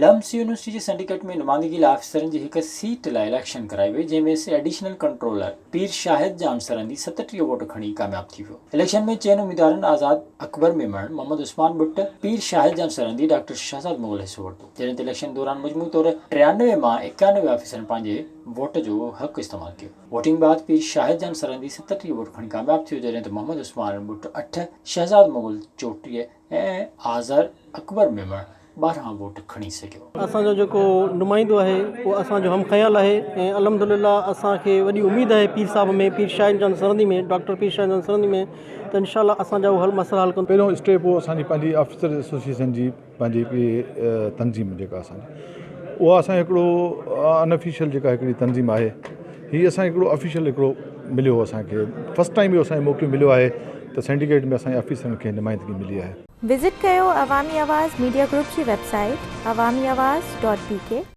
لمس university جي syndicate ۾ نمائندگي لاء آفيسرن جي هڪ سيٽ لاء اليڪشن ڪرائي وئي، جنهن ۾ ايڊيشنل ڪنٽرولر پير شاهد جان سرهندي 37 ووٽ کڻي ڪامياب ٿي ويو. اليڪشن ۾ چئن اميدوارن آزاد اڪبر ميمڻ، محمد عثمان ٻٽ، پير شاهد جان سرهندي، ڊاڪٽر شهزاد مغل حصو ورتو، جڏهن ته اليڪشن دوران مجموعي طور 93 مان 91 آفيسرن پنهنجي ووٽ جو حق استعمال ڪيو. ووٽنگ بعد پير شاهد جان سرهندي 37 ووٽ کڻي ڪامياب ٿيو، جڏهن ته محمد عثمان ٻٽ اٺ، شهزاد مغل 34 ۽ آذر اڪبر ميمڻ 12 ووٽ کڻي سگهيو. اسان جو جيڪو نمائندو آهي اهو اسان جو هم خيال آهي ۽ الحمدلله اسان کي وڏي اميد آهي پير صاحب ۾ پير شاهين جان سرهندي ۾ ڊاڪٽر پير شاهين جان سرهندي ۾ ته انشاء الله اسان جا اهي حل مسئلا حل ڪندو. پهريون اسٽيپ هو اسان جي پنهنجي آفيسرز ايسوسيئيشن جي پنهنجي هڪڙي تنظيم جيڪا اسان جي اها اسان جو هڪڙو ان آفيشل جيڪا هڪڙي تنظيم آهي هي اسان هڪڙو آفيشل هڪڙو مليو اسان کي فرسٽ ٽائيم اهو اسان کي موقعو مليو آهي ته سينڊيڪيٽ ۾ اسان جي آفيسرن کي نمائندگي ملي آهي. وزٽ ڪيو عوامي آواز ميڊيا گروپ جي website Awami Awaz dot B K.